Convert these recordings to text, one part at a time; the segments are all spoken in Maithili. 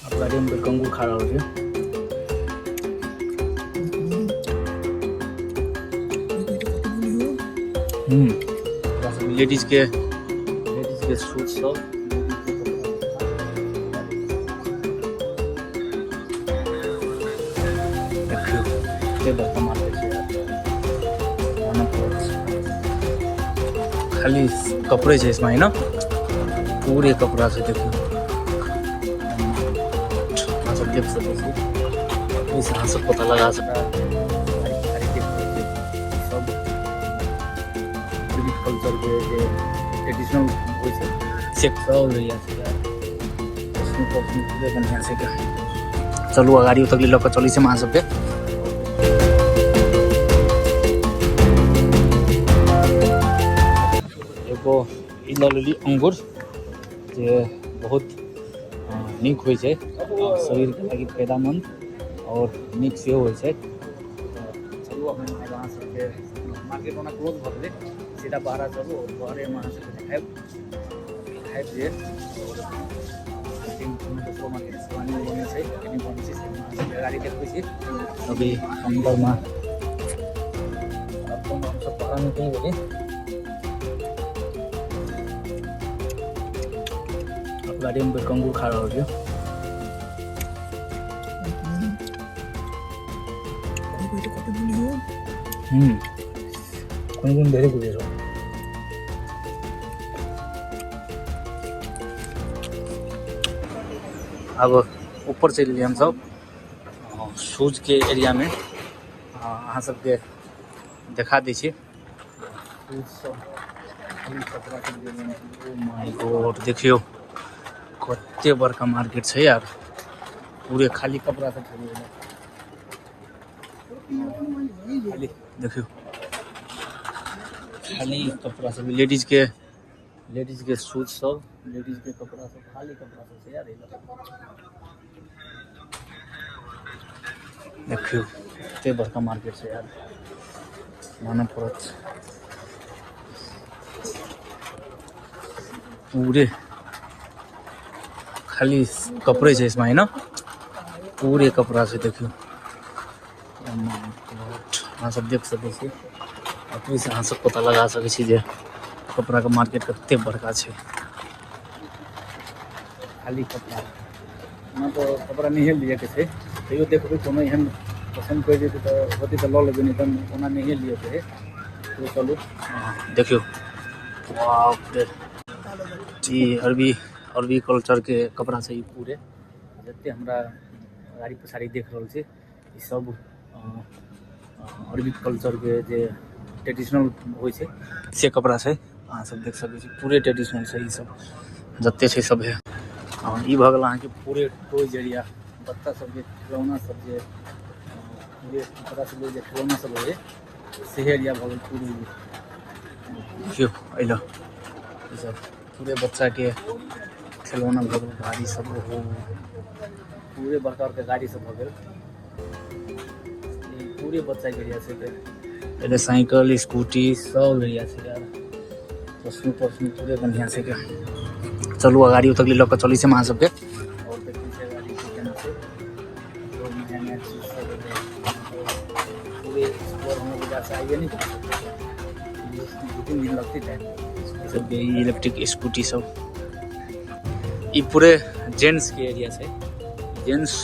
आब गाड़ीमे बैठ कऽ अंगूर खा रहल छी। लेडीजके सूट सब। देखियौ कते बड़का मार्केट छै यार। खाली कपड़े छै इसमें ना, पूरे कपड़ा छै। देखियौ, अहाँ सब देख सकै छी, ओहिसँ अहाँ सब पता लगा सकै। सब कल्चरके जे ट्रेडिशनल होइ छै से सब एरिया छै यार। पूरे बढ़िआँ छै। चलू, अगाडि तकली लऽ कऽ चलै छै अहाँ सबके। एगो ई लऽ लेली अंगूर, जे बहुत नीक होइ छै शरीरके लागि, फायदामन्द आओर नीक सेहो होइ छै। चलू, अखन आब अहाँ सबके मार्केट ओना क्लोज भऽ गेलै। सीधा बाहर चलू आओर बाहरेमे अहाँ सबके देखायब खायब जे आओर कोनो दोसरो मार्केट शिवानीमे बनै छै, कनि बनै छै से अहाँ सबके अगाडि देखबै छी। अभी अन्दरमे आब कोनो हमसब बाहर निकलि गेली। आब गाड़ीमे बैठ कऽ अंगूर खा रहल छी। कोन कोन धेरै कुछ छ। अब ऊपर चलि गेलियै हमसब शूजके एरियामे। अहाँ सबके देखा दै छी शूज सब, कपड़ा सब। ओ my God, देखियौ कते बड़का मार्केट छै यार। पूरे खाली कपड़ा सब छै। खाली देखियौ, खाली कपड़ा सब, लेडीजके शूज सब, लेडीजके कपड़ा सब, खाली कपड़ा सब छै यार। देखियौ कते बड़का मार्केट छै यार, मानऽ पड़त। पूरे खाली कपड़े छै इसमें ना, पूरे कपड़ा छै। देखियौ, अहाँ सब देख सकै छी, अपने से अहाँ सब पता लगा सकै छी जे कपड़ाके मार्केट कते बड़का छै। खाली कपड़ा। ओना तऽ कपड़ा नहिए लियऽके छै, तैयो देखबै, कोनो एहन पसन्द पड़ि जेतै तऽ होतै तऽ लऽ लेबै, नहि तऽ ओना नहिए लियऽके हइ। तो चलू, देखियौ, बाप रे, ई अरबी अरबी कल्चरके कपड़ा छै। ई पूरे जते हमरा गाड़ी पछाड़ी देख रहल छी, ई सब अरबी कल्चरके जे ट्रेडिशनल होइ छै से कपड़ा छै। अहाँ सब देख सकै छी, पूरे ट्रेडिशनल छै ई सब जते छै सब है। ई भऽ गेल अहाँके पूरे टॉयज एरिया, बच्चा सबके खिलौना सब, जे पूरे बच्चा सबके जे खिलौना सब होइ से एरिया भऽ गेल पूरे। देखियौ, अइला ई सब पूरे बच्चाके खिलौना भऽ गेल। गाड़ी सब, ओहो, पूरे बड़का बड़का गाड़ी सब भऽ गेल। ई पूरे बच्चाके एरिया छै। एते साइकिल, स्कूटी सब एरिया छै यार। चश्मी तश्मी पूरे बढ़िआँ छै। चलू, अगाडि तकली लऽ कऽ चलै छै अहाँ सबके आओर देखै छै गाड़ी के केना छै। और नया नया चीज सब एलै। पूरे एक्सप्लोर हमरा बुझा से आइए नहीं कर सकते, 2-3 दिन लगतै टाइम। ई सब इलेक्ट्रिक स्कूटी सब। ई पूरे जेंट्स के एरिया छै। जेंट्स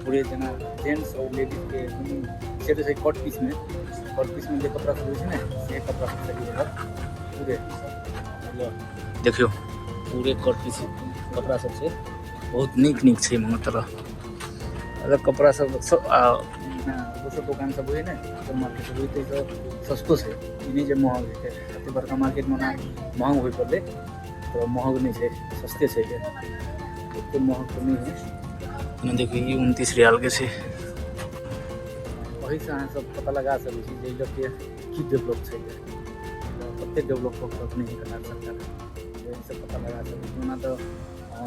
पूरे जेना जेंट्स और लेडीज के दुनू सेट छै। कट पीसमे जे कपड़ा सब होइ छै ने, से कपड़ा सब छै पूरे। देखियौ, पूरे कट पीस कपड़ा सब छै। बहुत नीक नीक छै। मगर तरह अलग कपड़ा सब सब दोसर दोकान सब होइ ने, दोसर मार्केट सब होइ तऽ सस्तो छै। ई नहि जे महग हेतै। एते बड़का मार्केटमे ओना महग होइ पड़लै तऽ महग नहि छै, सस्ते छै। एते महग तऽ नहि है। एना देखियौ, ई 29 रियालके छै। ओहिसँ अहाँ सब पता लगा सकै छी जे ई लोकके की डेवलप छै, कते डेवलप कऽ कऽ रखने छै कतार सरकार, एहिसँ पता लगा सकै छी। ओना तऽ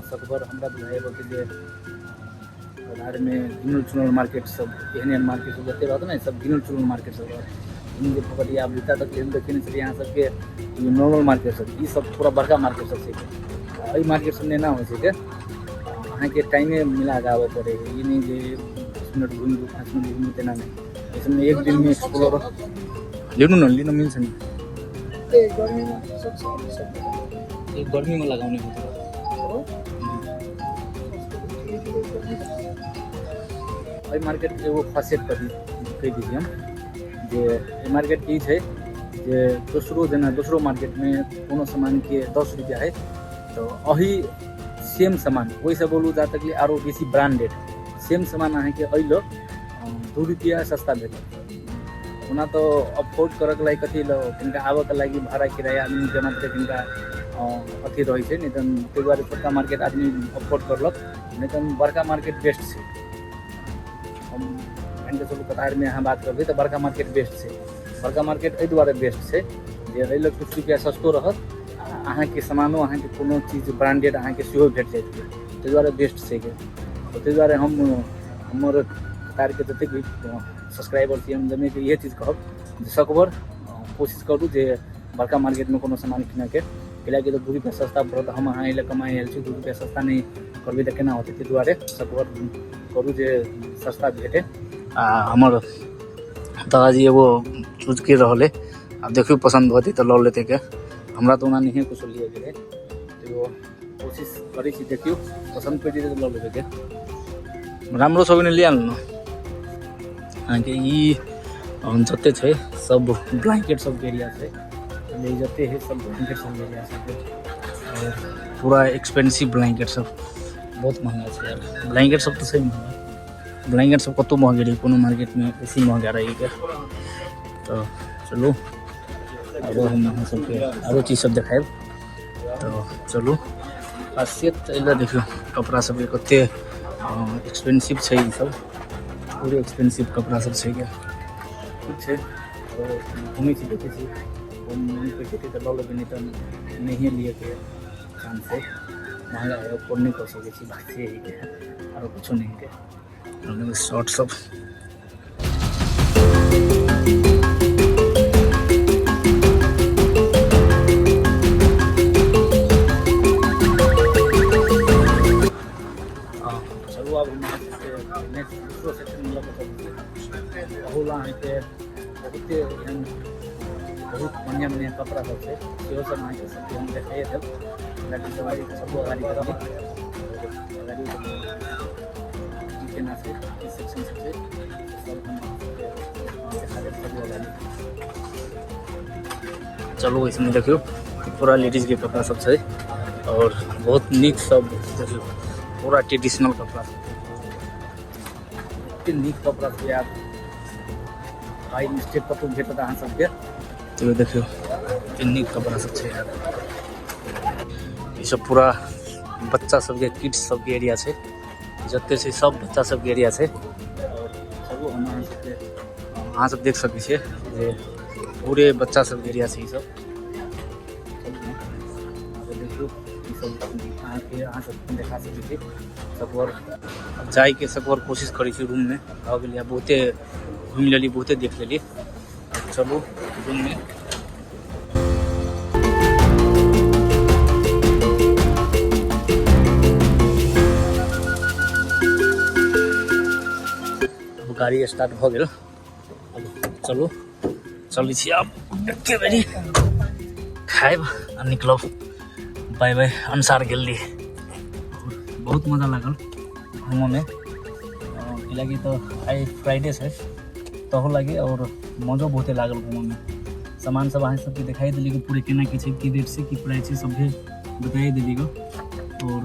सकबर हमरा बुझाइए कि जे कतारमे गिनल चुनल मार्केट सब, एहन एहन मार्केट सब जते रहत ने, सब गिनल चुनल मार्केट सब रहत। ई जे पकड़िया आब जूता तक हम देखे छलियै अहाँ सबके, ई नॉर्मल मार्केट सब, ई सब पूरा बड़का मार्केट सब छै। एहि मार्केट सबमे एना होइ छै कि अहाँके टाइमे मिला कऽ आबऽ पड़ै है। ई नहि जे 10 मिनट घुमि लू, 5 मिनट घुमि, तेना नहि। एहिसबमे एक दिनमे एक्सप्लोर लिनु न, लिनु मिल्छ नि। ए, गर्मीमा सक्छ, सक्दैन। ए, गर्मीमा लगाउने हो त। हो। ठुलो ठुलो गर्मी। एहि मार्केटके एगो खासियत कथी कहि दै छी हम जे एहि मार्केटके ई छै जे दोसरो, जेना दोसरो मार्केटमे कोनो सामानके 10 रुपैआ है, तऽ अही सेम सामान, ओहिसँ बोलू जा तक आरो बेसी ब्रांडेड सेम सामान अहाँके एहि लग 2 रुपैआ सस्ता भेटत। ओना तऽ अफोर्ड करऽके लागि कथी ल कनिका आबऽके लागि भाड़ा किराया आदमीके मात्रै कनिका अथी रहै छै, नहि तऽ ताहि दुआरे छोटका मार्केट आदमी अफोर्ड करलक, नहि तऽ बड़का मार्केट बेस्ट छै। हम मानि कऽ चलू कतारमे अहाँ बात करबै तऽ बड़का मार्केट बेस्ट छै। बड़का मार्केट एहि दुआरे बेस्ट छै जे एहि लग किछु रुपैआ सस्तो रहत आ अहाँके सामानो, अहाँके कोनो चीज ब्रांडेड अहाँके सेहो भेट जाइत छै। ताहि दुआरे बेस्ट छै के। ताहि दुआरे हम हमर कतारके जतेक भी सब्सक्राइबर छी, हम जमेके इहे चीज कहब जे सकबर कोशिश करू जे बड़का मार्केटमे कोनो सामान कीनऽके, कैलाकि तऽ 2 रुपैआ सस्ता पड़त। हम अहाँ एहि लए कमाइ आयल छी, 2 रुपैआ सस्ता नहि करबै तऽ केना होतै? ताहि दुआरे सकबर करू जे सस्ता भेटे। आ हमर दादाजी एगो चूज कर रहल है। आब देखियौ, पसन्द भऽ तऽ लऽ लेतै के। हमरा तऽ ओना नहिए कुछो लिए के रहै, तैयो कोशिश करै छी। देखियौ, पसन्द पड़ि जेतै तऽ लऽ लेबै के। राम्रो छ भने लिइहाल्नु न। अहाँके ई जते छै सब ब्ल्याङ्केट सबके एरिया छै। ई जते है सब ब्ल्याङ्केट सबके एरिया छै और पूरा एक्सपेंसिव ब्लैंकेट सब, बहुत महंगा छै यार। ब्लैंकेट सब तऽ छै महंगा। ब्लैंकेट सब कतहु महगे रहै, कोनो मार्केटमे बेसी महगा रहै के। तऽ चलू, आरो हम अहाँ सबके आरो चीज सब देखायब। तऽ चलू, खासियत एहि लए देखियौ, कपड़ा सबके कते एक्सपेंसिव छै। ई सब पूरे एक्सपेंसिव कपड़ा सब छै के। ठीक छै, आओर घुमै छी, देखै छी, मन पे जेतै तऽ लऽ लेबै, नहि तऽ नहिए लिअके चांस है। महंगा है, अफोर्ड नहि कऽ सकै छी। बात से है के, आरो कुछो नहि के। शर्ट सब चलू, आब हम अहाँ सबके नेक्स्ट दोसरो सेक्शनमे लऽ कऽ चलै छी। अहू ला अहाँके बहुते एहन बहुत बढ़िआँ बढ़िआँ कपड़ा सब छै, सेहो सब अहाँके सबके हम देखाइए देब। लेकिन अगाडि सबको अगाडि करबै, अगाडि की केना छै, की सेक्शन सब छै, सब हम अहाँके देखा देब सबको अगाडि। चलू, इसमें देखियौ, पूरा लेडीजके कपड़ा सब छै और बहुत नीक सब। देखियौ, पूरा ट्रेडिशनल कपड़ा सब छै। एते नीक कपड़ा छै यार, बाई मिस्टेक कतहु भेटत अहाँ सबके। तो देखियौ, एते नीक कपड़ा सब छै यार। ई सब पूरा बच्चा सबके, किड्स सबके एरिया छै। जते छै सब बच्चा सबके एरिया छै। और चलू, हम अहाँ सबके, अहाँ सब देख सकै छियै जे पूरे बच्चा सबके एरिया छै ई सब। चलू ने, आब देखियौ, ई सब अहाँके, अहाँ सब देखा सकै छी। सकबर आब जाइके सकबर कोशिश करै छी रूममे। भऽ गेलै, बहुते घुमि लेली, बहुते देख लेली। आब चलू रूममे। अब गाड़ी स्टार्ट भऽ गेल। अब चलू, चलै छी। आब एके बेरी खायब आ निकलब। बाय बाय अंसार गेली। बहुत मजा लागल घूमऽमे, कैलाकि तऽ आइ फ्राइडे छै, तहू लागि और मजो बहुते लागल घूमऽमे। सामान सब अहाँ सबके देखाई देली कि पूरे केना की छै, की रेट छै, की प्राइस छै, सभे बताइ देली गो। और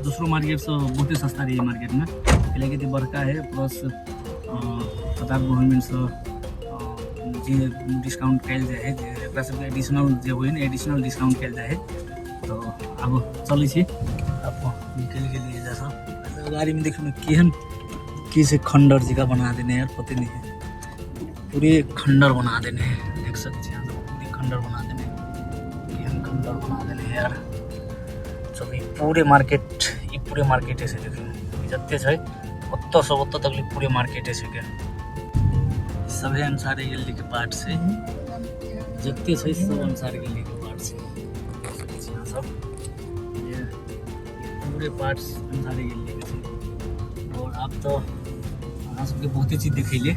दूसरो मार्केटसँ बहुते सस्ता रही मार्केटमे, कैलाकि तऽ बड़का है, प्लस कतार गवर्नमेंटसँ जे डिस्काउंट कयल जाइ है, जे एकरा सबके एडिशनल जे होइ ने, एडिशनल डिस्काउंट कयल जाइ है। तऽ आब चलै छी, आब निकलि गेलियै एहिजासँ। गाड़ीमे देखियौ ने, केहन की से खंडर जकाँ बना देने यार, पते नहीं है। पूरे खंडर बना देने हैं, देख सकते हैं अहाँ सब, पूरे खंडर बना देने हैं। केहन खंडर बना देने हैं यार। चलू, ई पूरे मार्केट, ई पूरे मार्केटे छै। देखियौ, ई जते छै ओतऽ सब ओतऽ तक पूरे मार्केटे छै के। सभे अंसारी गली के पार्ट छै, जते छै सब अंसारी गली के पार्ट छै। देख सकै छी अहाँ सब जे ई पूरा पूरे पार्ट्स अनुसारे गेल छै। और आब तऽ अहाँ सबके बहुते चीज देखेलियै।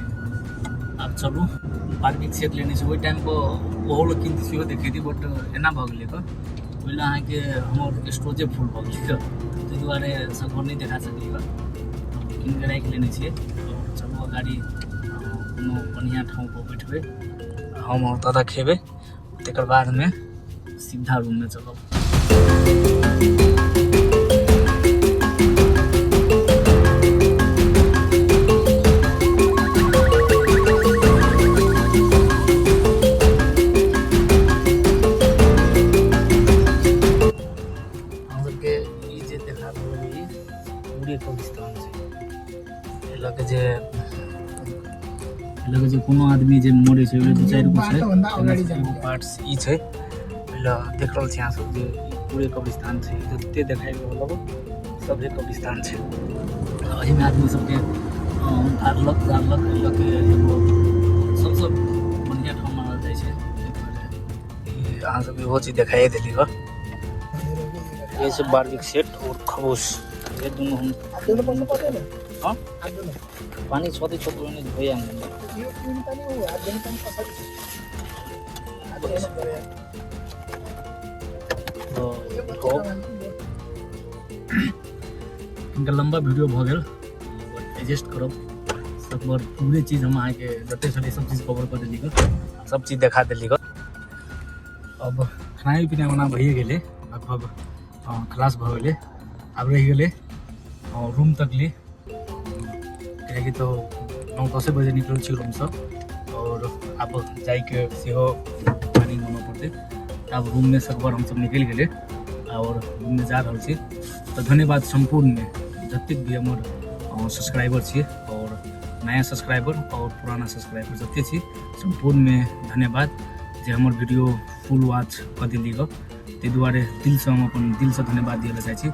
आब चलू बार्बिक सेट लेने छै, ओहि टाइम पर ओहो लोग किनती सेहो देखेती, बट एना भऽ गेलै कऽ ओहि लए अहाँके हमर स्टोरेजे फुल भऽ गेलै कऽ, ताहि दुआरे सगवर नहि देखा सकलियै कऽ। कीन कऽ राखि लेने छियै। और चलू अगाड़ी कोनो बढ़िआँ ठाउँ पर बैठबै हम और दादा, खेबै, तकर बादमे सीधा रूममे चलब। अहाँ सबके ई जे देखा रहल ई पूरे कब्रिस्तान छै। एहि लऽ के जे एहि लऽ के जे कोनो आदमी जे मरै छै, ओहि दू चारि गो छै। बाटोभन्दा अगाडि एगो जानु। पार्ट्स ई छै। एहि लऽ देख रहल छी अहाँ सब जे ई पूरे कब्रिस्तान छै। जते देखाइ रहल हो सभे कब्रिस्तान छै। एहिमे आदमी सबके गाड़लक गाड़लक। एहि लऽ के एगो सबसँ बढ़िआँ ठाम मानल जाइ छै। ताहि दुआरे ई अहाँ सब इहो चीज देखाइए देली हँ। ये छै बार्बिक सेट और खबूस, ये दुनू हम हात धुनु पर्छ, पर्दैन? हाँ? हात धुनु। पानी छँदै छ, पुरानो भइहाल्ने। यो पिउनु पानी हो, हात धुनु पानी कसरी? हात धुनु पर्यो यार। तो यो बच्चा गप मान्छे। इनका लंबा वीडियो भऽ गेल, बट एडजस्ट करब सब। बार पूरे चीज हम अहाँके जते छलै सब चीज कवर कऽ देली गऽ, सब चीज देखा देली गऽ। अब खाना पीना ओना भइए गेलै, लगभग खलास भऽ गेलै। आब रहि गेलै रूम तक ली, कियाकि तऽ 9-10 बजे निकलल छी रूमसँ और आब जाइके सेहो प्लानिंग बनबऽ पड़तै। आब रूममे सकबर हमसब निकलि गेलै और रूममे जा रहल छी। तऽ धन्यवाद सम्पूर्णमे जतेक भी हमर सब्सक्राइबर छी और नया सब्सक्राइबर और पुराना सब्सक्राइबर जते छी, सम्पूर्णमे धन्यवाद जे हमर वीडियो फुल वॉच कऽ देली गऽ। ताहि दुआरे दिलसँ हम अपन दिलसँ धन्यवाद दिअ लए चाहै छी।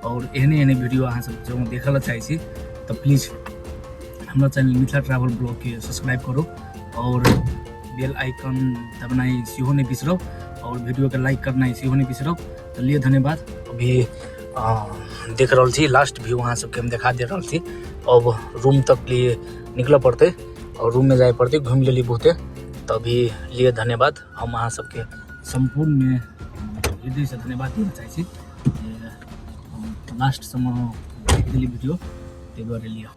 और एहने एहने वीडियो अहाँ सब जँ देखऽ लए चाहै छी तऽ प्लीज हमरा चैनल मिथिला ट्रैवल ब्लॉगके सब्सक्राइब करू और बेल आइकन दबनाइ सेहो नहि बिसरब और वीडियोके लाइक करनाइ सेहो नहि बिसरब। तऽ लिए धन्यवाद। अभी देख रहल छी, लास्ट व्यू अहाँ सबके हम देखा दे रहल छी। अब रूम तक लिए निकलऽ पड़तै और रूममे जाय पड़तै। घुमि लेली बहुते। तऽ अभी लिए धन्यवाद। हम अहाँ सबके सम्पूर्णमे हृदयसँ धन्यवाद दिअ चाहै छी जे लास्ट समय देख देली वीडियो, ताहि दुआरे लिअ।